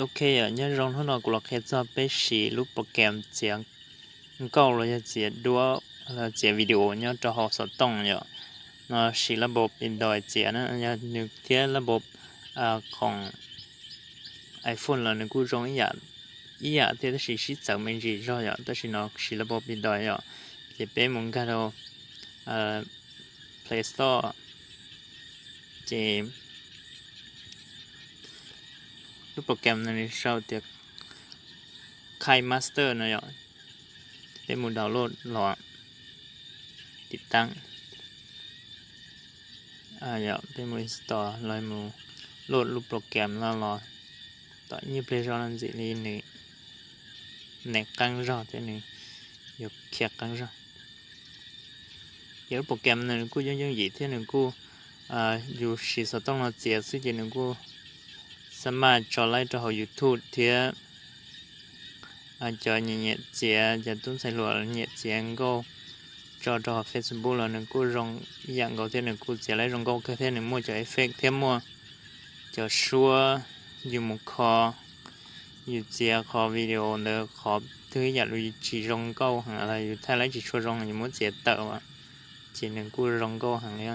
Ok yom, nyob zoo, hnub no kuv los qhia txog peb siv lub program txiav nkauj los yog txiav duab, txiav video nyob rau hauv xov tooj yom. No siv lab npob Android txiav na, yog nws thiab lab npob khoom iPhone los nws kuj zoo ib yam thiab, tab sis sib txawv me ntsis zog yom, tab sis no siv lab npob Android yom. Ces peb mus nkag rau Play Store, ces lub program no nws sau tias KineMaster no yom. Peb mus download los, tiv taab, peb mus install los mus load lub program no los. Tom ib pliag zog no ntxim li nws neeg qeeb zog thiab nws yuav khiav qeeb zog. Ces lub program no nws kuj yooj yooj yim thiab nws kuj, yus siv xov tooj no txiav xwb ces nws kuj xab maj tso laib rau hauv YouTube thiab cov nyiam nyiam txiav, cov tub ntxhais hluas nyiam txiav nkauj tso rau hauv Facebook los nws kuj zoo ib yam nkaus thiab, nws kuj txiav laib zoo nkauj kawg thiab nws muaj cov effect thiab muaj cov suab, yus mus kho, yus txiav qhov video ntawd qhov twg ib yam li tsis zoo nkauj heev los yus thaij laib tsis tshua zoo yus muab txiav tawm, ces nws kuj zoo nkauj heev li.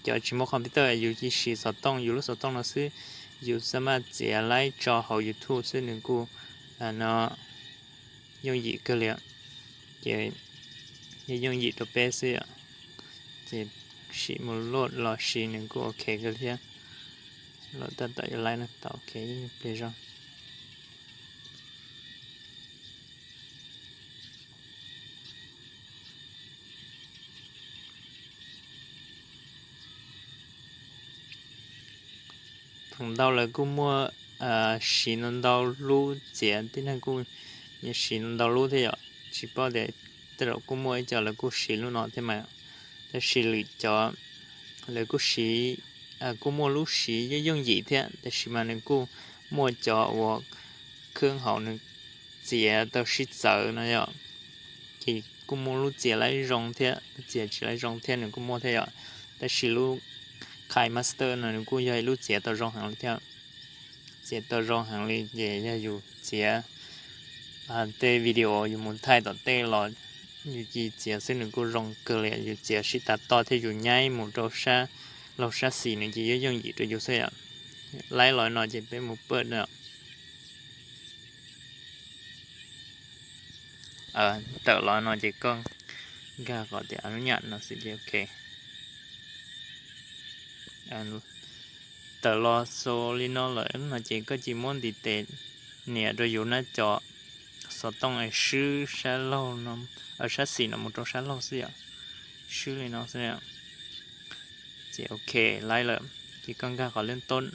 Cov tsis muaj computer yus cia siv xov tooj, yus lub xov tooj no xwb, yus xab maj txiav laib tso hauv YouTube xwb nws kuj no yooj yim kawg li. Ces yog yooj yim rau peb xwb yom. Ces sim mus load los siv nws kuj ok kawg thiab. Los tab tom yuav laib no, tau ok ib pliag zog. Thaum ntau lawv kuj muaj siv ntau ntau lub txiav, tib neeg kuj siv ntau ntau lub thiab yom. Tsis paub tias tej zaum kuj muaj ib co lawv kuj siv lub no thiab mas, tab sis lwm cov lawv kuj siv, kuj muaj lub siv yooj yooj yim thiab, tab sis mas nws kuj muaj cov uas khwb hauv nws txiav tau sib txawv no yom. Ces kuj muaj lub txiav laib zoo thiab, lub txiav tsis laib zoo thiab nws kuj muaj thiab yom. Tab sis lub KineMaster no nws kuj yog ib lub txiav tau zoo heev li thiab. Txiav tau zoo heev li ces yog yus txiav tej video yus mus thaij tom tej los yus cia li txiav xwb nws kuj zoo kawg li, yus txiav sib tas toj thiab yus nyaib mus rau sab laug sab xis nws ces yuav yooj yim rau yus xwb yom. Laib los no ces peb mus pawj no. Tawm los no ces koj nkag qhov tias lub nyam no xwb ces ok. Tawm los xaus li no lawm no ces koj cia li muab ntiv tes nias rau yus nab co xov tooj es swb sab laug, sab xis no mus rau sab laug xwb yom. Swb li no xwb. Ces ok, laib lawm ces koj nkag qhov lub toob.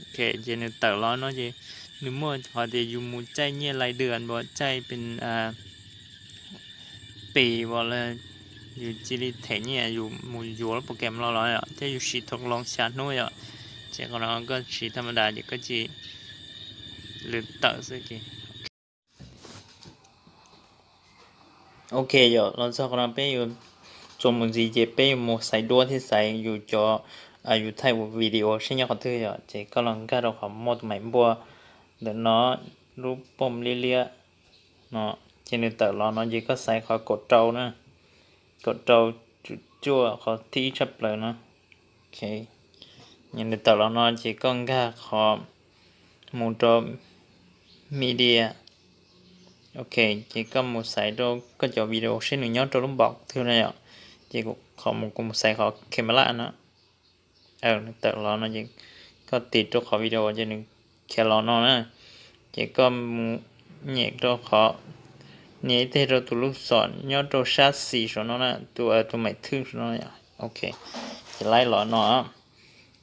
Ok, ces nws tawm los no ces nws muaj qhov tias yus mus caij nyiaj lais das npas caij pes pis as los yus cia li them nyiaj yus mus yuav lub program los los yom, thiab yus siv thaum loo xya hnub yom. Ces qhov no koj siv thaj ma das ces koj cia li tawm xwb ces. Ok yom, los txog qhov no peb yuav txuas mus ntxiv ces peb yuav mus xaiv duab thiab xaiv yus cov, yus thaij video seb nyob qhov twg yom. Ces koj los nkag rau qhov muaj tus maim npuaj ntawm no, lub pooj liab liab no, ces nws tawm los no ces koj xaiv qhov kaum rau na, kaum rau cuaj, qhov thib ib tshaj plaws no. Ok, nws tawm los no ces koj nkag qhov mus rau media. Ok, ces koj mus xaiv rau koj cov video seb nws nyob rau lub npaum twg na yom. Ces qhov mus, kuv mus xaiv qhov camera no. Nws tawm los no ces koj tiv rau qhov video ces nws khiav los no na. Ces koj mus nyem rau qhov, nias ib teg rau tus lub xom nyob rau sab xis saum no na, tus, tus maim thwj saum no. Ok, ces laib los no,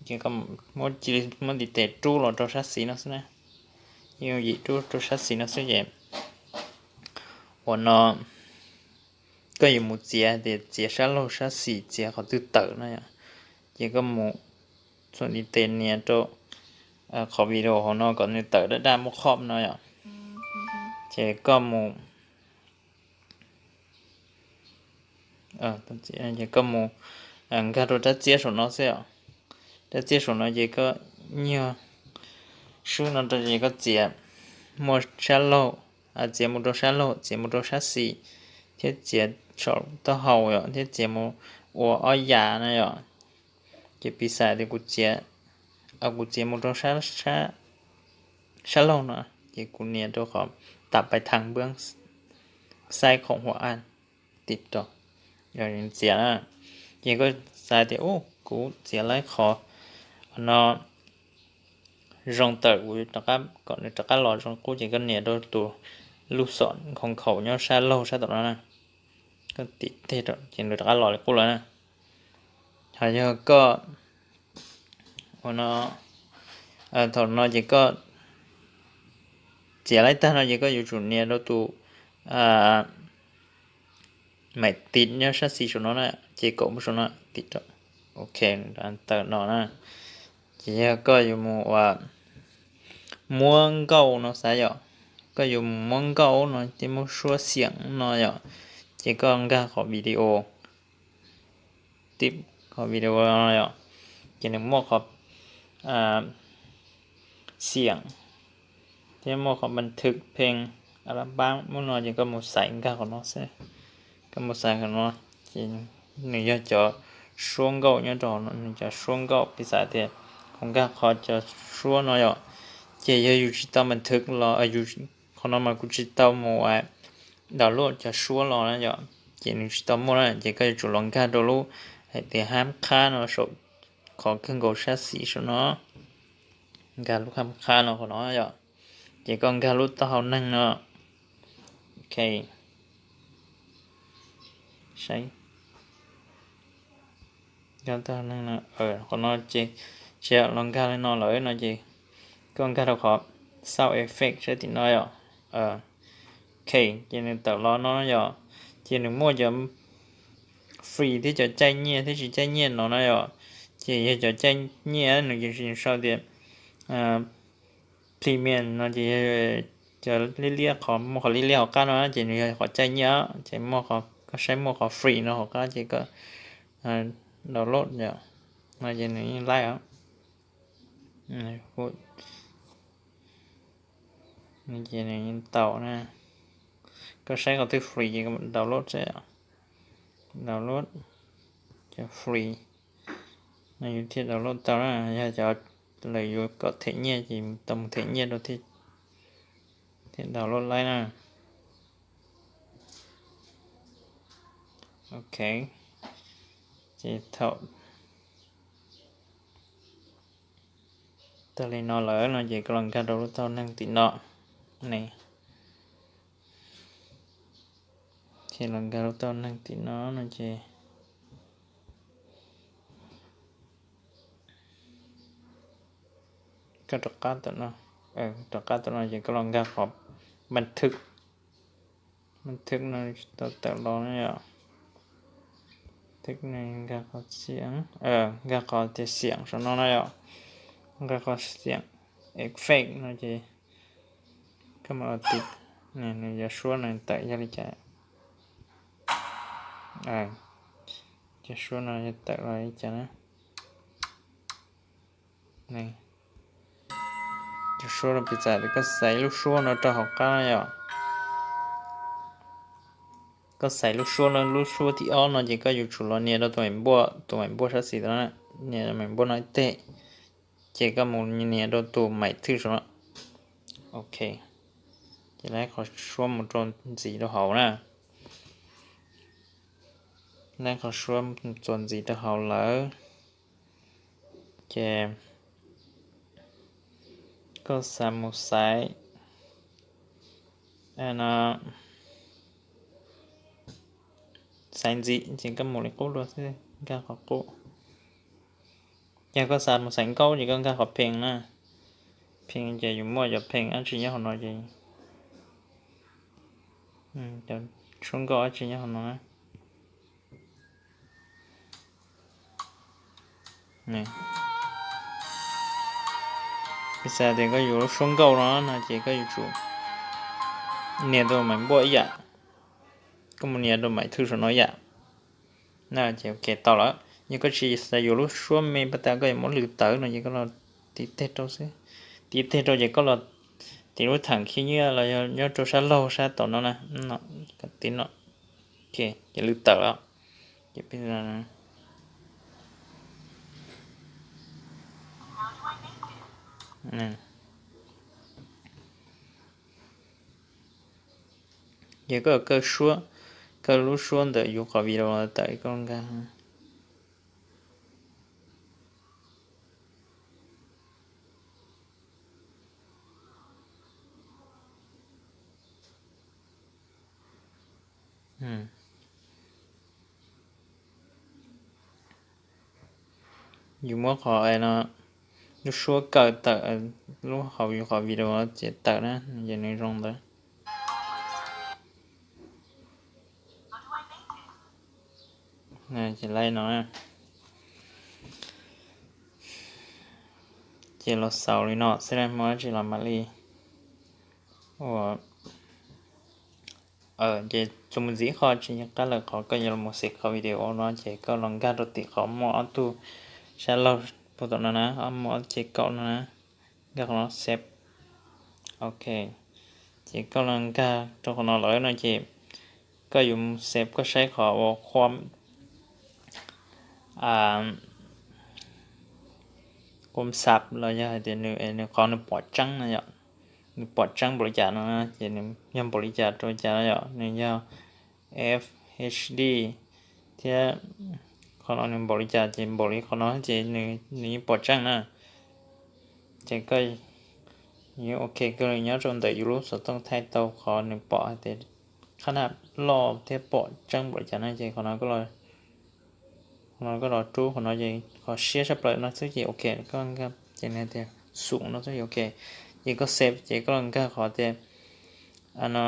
ces koj muab cia li muab ntiv tes rub los rau sab xis no xwb na. Yooj yim rub rau sab xis no xwb ces ua no koj yuav mus txiav tias txiav sab laug sab xis txiav qhov twg tawm no yom. Ces koj mus txuas ntiv tes nias rau qhov video hauv no kom nws tawm daj daj muaj qhov no yom. Ces koj mus, ces koj mus nkag rau rab txiab saum no xwb os. Cov txiaj saum no ces koj nyuag swb no rau ces koj txiav muaj sab laug, txiav mus rau sab laug, txiav mus rau sab xis, thiab txiav saum taub hau yom, thiab txiav mus ua ob yam na yom. Ces piv xam tias kuv txiav, kuv txiav mus rau sab laug no, ces kuv nias rau qhov tap pais thas npwb xaib khoom huam aj tim rau, yog txiav na. Ces koj xav tias u, kuv txiav laib qhov no zoo tawm, kuv rov qab kom nws rov qab los zoo qub, ces koj nias rau tus lub xom nkhaus nyob sab laug sab tom no na, koj tim teg rau ces nws rov qab los li qub lawm na. Ho yog koj ua no, thaum no ces koj txiav laib tag no ces koj yuav tsum nias rau tus maim tiv nyob sab xis saum no na, ces kaum mus saum no tim rau, ok, tawm no na. Ces yog koj yuav mus ua muab nkauj no xav yom, koj yuav mus muab nkauj no thiab muab suab xiam no yom, ces koj nkag qhov video, tim qhov video no yom, ces nws muaj qhov xiam thiab muaj qhov npas thwm pheej a la pab muab no ces koj mus xaiv nkag qhov no xwb. Koj mus xaiv qhov no ces nws yog cov suab nkauj nyob rau hauv no, nws cov suab nkauj, piv xam tias kuv nkag qhov cov suab no yom, ces yog yus tsis tau npas thwm los, qhov no mas kuv tsis tau mus download cov suab los na yom, ces nws tsis tau muaj na, ces koj yuav tsum los nkag rau lub hais tias hab qhab no saum qhov kawg nkaus sab xis saum no, nkag lub hab qhab no qhov no yom, ces koj nkag lub taub hau neeg no, ok, saib, nkag taub hau neeg no, qhov no ces tsis los nkag li no lawm no ces koj nkag rau qhov sound effect sab tim no yom, ok, ces nws tawm los no yom, ces nws muaj cov free thiab cov caij nyiaj thiab tsis caij nyiaj no na yom, ces yog cov caij nyiaj nws ces nws sau tias premium no ces yog cov liab liab, qhov muaj qhov liab liab hauv qab no ces nws yog qhov caij nyiaj, ces koj saib muaj qhov free no hauv qab ces koj download yom, no ces nws yeej laib os. Ces nws yeej tau na, koj saib qhov twg free ces koj download xwb, download cov free no yus thiaj download tau na, yog cov lawv yuav kom them nyiaj ces tau mus them nyiaj rau thiaj download laib na. Ok, ces thaum tag li no lawm no ces koj los nkag rau lub taub hau neeg tim no ne, ces los nkag lub taub hau neeg tim no no ces koj rov qab tom no, rov qab tom no ces koj los nkag qhov npas thwm, npas thwm no tsis tau tawm los na yom, nkag qhov xiam, nkag qhov tias xiam saum no na yom, nkag qhov xiam effect no ces koj mam li tiv, nws yuav suab no tawm yog li cas, cov suab no yog tawm los li cas na. Cov suab no piv xam tias koj xaiv lub suab no rau hauv qab no yom, koj xaiv lub suab no, lub suab thib ob no ces koj yuav tsum los nias rau tus maim npuaj, tus maim npuaj sab xis no, nias maim npuaj no ib teg, ces koj mus nias rau tus maim thwm saum no. Ok, ces laib qhov suab mus rau ntxiv rau hauv na, laib qhov suab txuas ntxiv rau hauv lawm, ces koj xav mus xaiv no, xaiv ntxiv ces koj mus li qub dua xwb, nkag qhov qub. Yog koj xav mus xaiv nkauj ces koj nkag qhov pheej na, pheej ces yus muaj cov pheej dab tsi nyob hauv no ces, cov suab nkauj dab tsi nyob hauv no na. Piv xam tias koj yuav lub suab nkauj no no ces koj yuav tsum nias rau maim npuaj ib yam, koj mus nias rau maim thwm saum no ib yam na, ces ok tau lawm. Yog koj tsis xav yuav lub suab me pas tas, koj yuav muab lwm tawm no ces koj los tiv teg rau xwb. Tiv teg rau ces koj los tiv lub tham khib nyiab los yog nyob rau sab laug sab tom no na, tiv no, ces lwm tawm los, ces ces koj kaw suab, kaw lub suab ntawm yus qhov video los tawm koj nkag. Yus muab qhov no, lub suab kaw tawm lub hauv yus qhov video ces tawm na, ces nws zoo ntawd. Ces li no, ces los xaus li no xwb na, muaj dab tsi los mam li ua. Ces txuas mus ntxiv qhov tsis nco qab lawm, qhov koj yuav los mus xev qhov video no ces koj los nkag rau tim qhov muaj ob tug sab laug puag tom no na, muaj ob ce kaum no na, nkag qhov no xev. Ok, ces koj los nkag rau qhov no lawm no ces koj yuav mus xev, koj saib qhov uas qhua qhua xav los yog hais tias nws, nws qhov nws pom tseeb no yom, nws pom tseeb npaum li cas no ces nws yog npaum li cas rau li cas no yom, nws yog F H D thiab qhov no nws npaum li cas ces npaum li qhov no ces nws yeej pom tseeb na. Ces koj yeej ok kawg li, nyob rau ntawm yus lub xov tooj thaij tau qhov nws pom hais tias qhab naj loj thiab pom tseeb npaum li cas no ces qhov no, qhov no koj los rub qhov no ces qhov siab sab plaws no xwb ces ok, koj nkag ces nws tias xum no xwb ok. Ces koj xev ces koj los nkag qhov tias no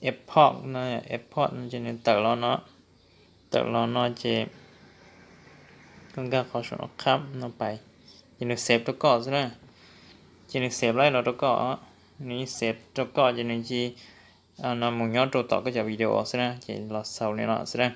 export no, export no ces nws tawm los no, tawm los no ces koj nkag qhov saum no qhab no pais, ces nws xev rau koj xwb na. Ces nws xev laib los rau koj, nws yeej xev rau koj ces nws cia li no mus nyob rau tom koj cov video xwb na, ces los xaus li no xwb na.